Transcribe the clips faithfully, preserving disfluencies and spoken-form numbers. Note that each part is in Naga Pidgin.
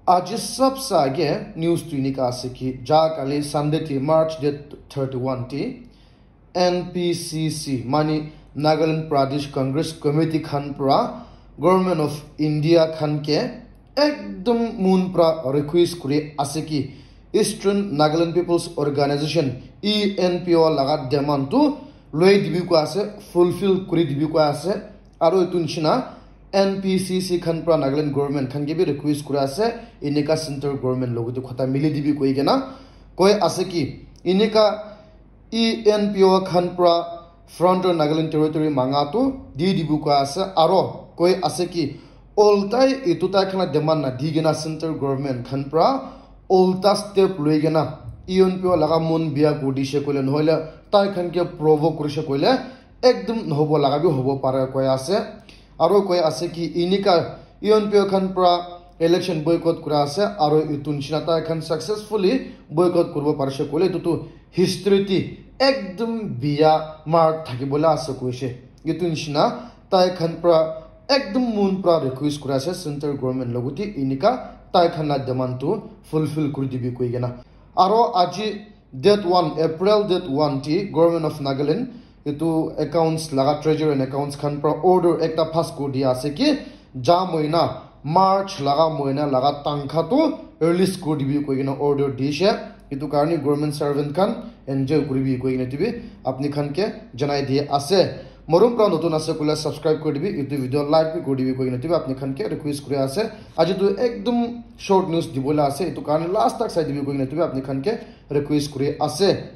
Aji sabse age news tu enika ase ki, ja kali Sunday ti March date thirty-one ti N P C C mani Nagaland Pradesh Congress Committee khan pra Government of India khan ke ekdum mon pra request kuri ase ki Eastern Nagaland People's Organization, E N P O laga demand tu loi dibi koi ase, fulfill kuri dibi koi ase. Aro etu nishina N P C C khan pra Nagaland government khan ke bi request kuri ase, enika central government logote khota mili dibi koi kena koi ase ki enika E N P O khan pra Frontier Nagaland Territory manga tu di dibi koi ase, aro koi ase ki oltai etu tai khan la demand na di kena central government khan pra olta step loi kena E N P O laga mon bia kuri dishe koile, nohoile tai khan ke provoke kurishe koile ekdum nohobo laga bi hobo pare koi ase. Aro koi ase ki enika E N P O khan pra election boycott kura ase, aro etu nishina tai khan successfully boycott kuribo parishe koile etu tu history ti ekdum biya mark thakibole ase koishe. Etu nishina tai khan pra ekdum mon pra request kura ase central government logote enika tai khan la demand tu fulfill kuri dibi koi kena. Aro aji date one, April date one ti Government of Nagaland etu accounts laga, treasury and accounts khan pra order ekta pass kuri dia ase ki ja moina, March laga moina laga tangkha tu release kuri dibi koi kena order dishe. Etu karne government servant khan enjoy kuribi koi kena etu bi apni khan ke janai di ase. Morom pra notun ase koile subscribe kuri dibi, etu video like bi kuri dibi koi kena etu bi apni khan ke request kuri ase. Aji tu ekdum short news dibole ase, etu karne last tak sai dibi koi kena etu bi apni khan ke request kuri ase.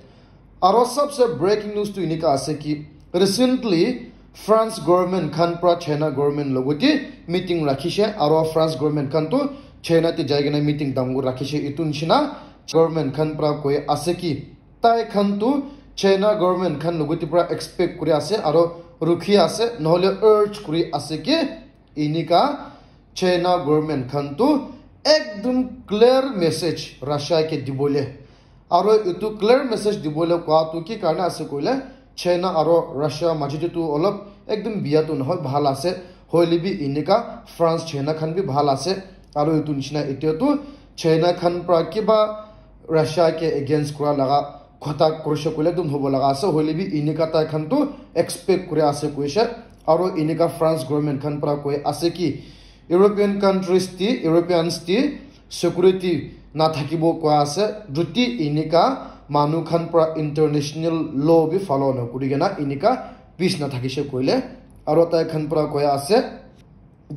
Aro sabse breaking news tu enika ase ki recently France government khan pra China government logote meeting rakhishe, aro France government khan tu China te jai kena meeting dangor rakhishe. Etu nishina government khan pra koi ase ki tai khan tu China government khan logote pra expect kuri ase aro rukhi ase, nohoile urge kuri ase ki enika China government khan tu ekdum clear message Russia ke dibole. Aro etu clear message dibole koa tu ki karne ase koile, China aro Russia maji te tu olop ekdum biya tu nohoi, bhal ase. Hoile bi enika France China khan bi bhal ase. Aro etu nishina etia tu China khan pra kiba Russia ke against kura laga khota kurishe koile tu nohobo laga ase, hoile bi enika tai khan tu expect kuri ase koishe. Aro enika France government khan pra koi ase ki European countries ti, Europeans ti security na thakibo koi ase, juti enika manu khan pra international law bi follow na kuri kena enika peace na thakishe koile. Aro tai khan pra koi ase,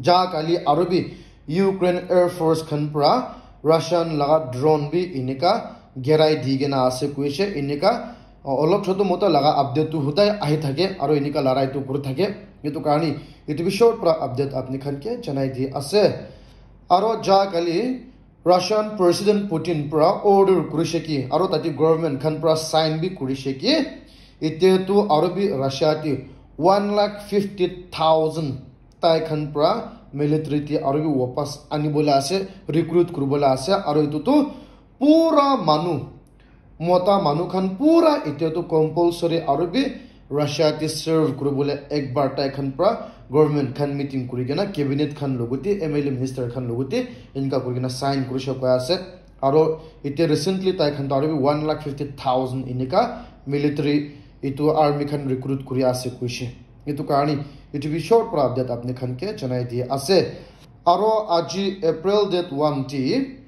ja kali aro bi Ukraine Air Force khan pra Russian laga drone bi enika gerai di kena ase koishe. Enika, uh, olop chotu moto laga update tu hudai ahi thake aro enika larai tu kuri thake. Etu karne etu bi short pra update apni khan ke janai di ase. Aro ja kali Russian President Putin pra order kurishe ki, aro tate government khan pra sign bi kurishe ki, etia tu aro bi Russia ti one lakh fifty thousand tai khan pra military ti aro bi wapas anibole ase, recruit kuribole ase, aro etu tu pura manu, mota manu khan pura etia tu compulsory aro bi Russia ti serve kuribole ekbar tai khan pra government khan meeting kuri kena cabinet khan logote M L A minister khan logote enika kuri kena sign kurishe koi ase. Aro etia recently tai khan tu aro bi one lakh fifty thousand enika military etu army khan recruit kuri ase koishe. Etu karne etu bi short pra update apni khan ke janai di ase. Aro aji April date one ti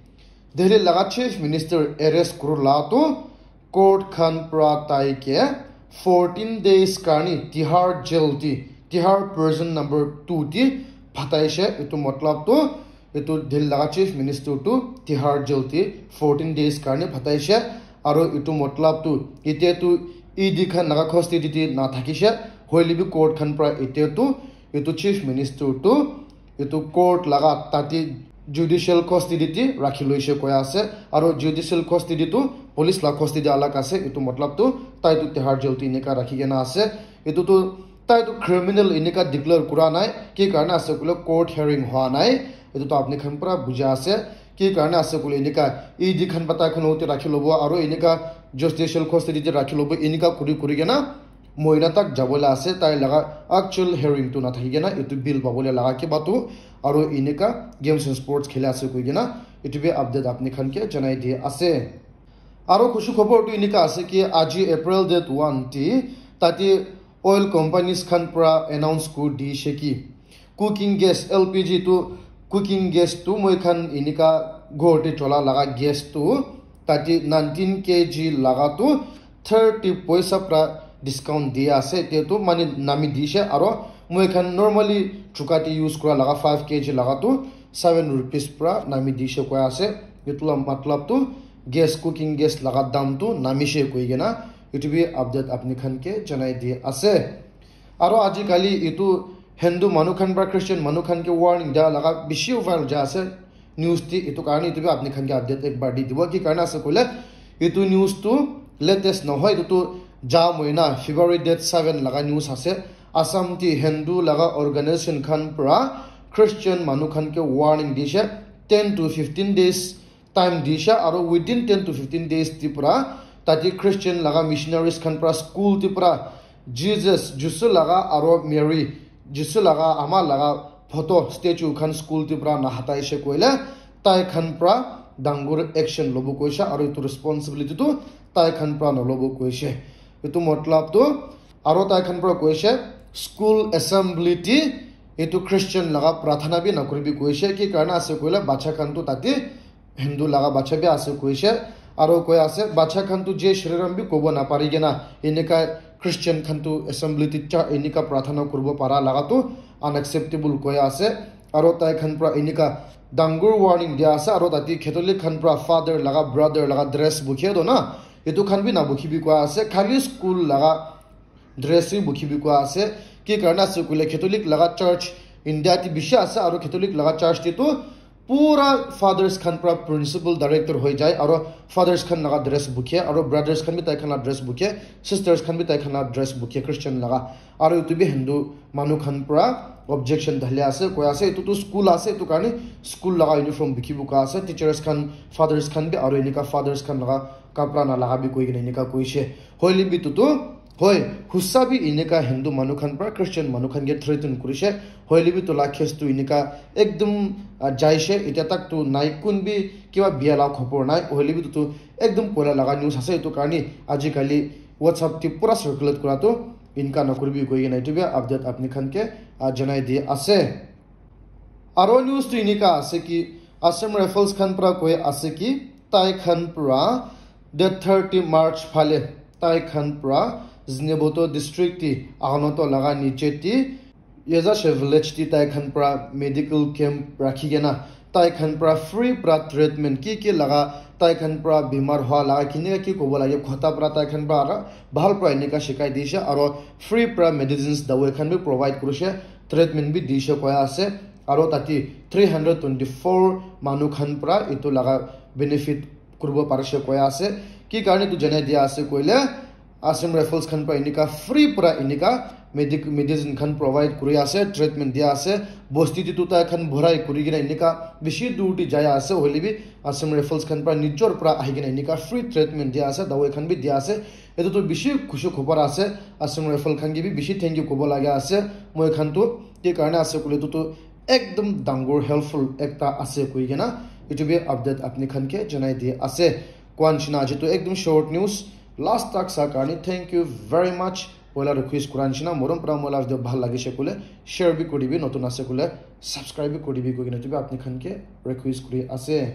Delhi laga chief minister arrest kuri la tu court khan pra tai ke fourteen days karne Tihar jail ti, Tihar prison number two ti phataishe. Etu matlab tu etu Delhi laga chief minister tu Tihar jail ti fourteen days karne phataishe. Aro etu matlab tu etia tu E D khan laga custody ti na thakishe, hoile bi court khan pra etia tu etu chief minister tu etu court laga tate judicial custody ti rakhi loishe koi ase, aro judicial custody tu police la custody alag ase. Etu matlab tu tai tu Tihar jail ti enika rakhi kena ase. Etu tu tai tu criminal enika declare kura nai, ki karne ase koile court hearing hua nai. Etu tu apni khan pra buja ase, ki karne ase koile enika E D khan pra tai khan logote rakhi lobo aro enika judicial custody ti rakhi lobo, enika kuri kuri kena Moina tak jabole ase, tai laga actual hearing tu nathaki kena etu bill pabole laga kiba tu, aro enika games and sports kheli ase koi kena etu bi update apni khan ke janai di ase. Aro khushi khobor tu enika ase ki aji April date one te tate oil companies khan pra announce kuri di she ki cooking gas, L P G tu, cooking gas tu moi khan enika ghor te chola laga gas tu tate nineteen K G laga tu thirty poisa pra discount di ase. Te tu mane nami di she, aro moi khan normally chuka te use kura laga five K G laga tu seven rupees pra nami di she koi ase. Etu la matlab tu gas, cooking gas laga dam tu nami she koi kena etu bi update apni khan ke janai di ase. Aro ajikali etu Hindu manu khan pra Christian manu khan ke warning dia laga bishi viral ja ase news te. Etu karne etu bi apni khan ke update ek bar di dibo. Ki karne ase koile, etu news tu latest nohoi, etu tu ja moina February date seven laga news ase. Assam te Hindu laga organization khan pra Christian manu khan ke warning di she, ten to fifteen days time di she, aro within ten to fifteen days te pra tate Christian laga missionaries khan pra school te pra Jesus, Jisu laga aro Mary, Jisu laga ama laga photo statue khan school te pra nahatai she koile, tai khan pra dangor action lobo koise, aro etu responsibility tu tai khan pra nolobo koise. Etu matlab tu, aro tai khan pra koise, school assembly te etu Christian laga prathana bi nakuribi koise. Ki karne ase koile, bacha khan tu tate Hindu laga bacha bi ase koise, aro koi ase, bacha khan tu Jai Shri Ram bi kobo napari kena enika Christian khan tu assembly te cha enika prathana kuribo para laga tu unacceptable koi ase. Aro tai khan pra enika dangor warning dia ase, aro tate Catholic khan pra father laga brother laga dress bukhe do na, etu khan bi nabukhibi koi ase, khali school laga dress bi bukhibi koi ase. Ki karne ase koile, Catholic laga church India te bishi ase, aro Catholic laga church te tu pura fathers khan pra principal director hoi jai, aro fathers khan laga dress bukhe, aro brothers khan bi tai khan la dress bukhe, sisters khan bi tai khan la dress bukhe Christian laga. Aro etu bi Hindu manu khan pra objection dhali ase, koi ase etu tu school ase, etu karne school laga uniform bukhibi koi ase, teachers khan, fathers khan bi, aro enika fathers khan laga kapra nalaga bi koi kena enika koise. Hoile bi etu tu hoi, husa bi enika Hindu manu khan pra Christian manu khan ke threaten kurishe. Hoile bi etu la case tu enika ekdum, ah, jaishe. Itya tak tu nai kun bi kiba bia la khobor nai. Hoile bi etu tu ekdum poila laga news ase. Etu karne ajikali WhatsApp te pura circulate kura tu enika nakuribi koi kena etu bi update apni khan ke, ah, janai di ase. Aro news tu enika ase ki Assam Rifles khan pra koi ase ki tai khan pra date thirty March phale tai khan pra Zunheboto district te Agnoto laga niche te Yezashe village te tai khan pra medical camp rakhi kena tai khan pra free pra treatment ki ki laga tai khan pra bimar hua laga kinika ki kobo lage khota pra tai khan pra aro bhal pra enika shikai dishe aro free pra medicines dawai khan bi provide kurishe, treatment bi dishe koi ase. Aro tate three hundred twenty four manu khan pra etu laga benefit kuribo parishe koi ase. Ki karne etu janai dia ase koile, Assam Rifles khan pra enika free pra enika medic-, medicine khan provide kuri ase, treatment dia ase. Bosti te tu tai khan bhurai kuri kena enika bishi dur te jai ase, hoile bi Assam Rifles khan pra nijor pra ahi kena enika free treatment dia ase, dawai khan bi dia ase. Etu tu bishi khushi khobor ase. Assam Rifle khan ke bi bishi thank you kobo laga ase. Moi khan tu ki karne ase koile, etu tu ekdum dangor helpful ekta ase koi kena etu bi update apni khan ke janai di ase. Kwan shina aji tu ekdum short news, last tak sa karne thank you very much. Poila request kura nishina, morom pra moi la video bhal lagishe koile share bi kuribi, notun ase koile subscribe bi kuribi koi kena etu bi apni khan ke request kuri ase.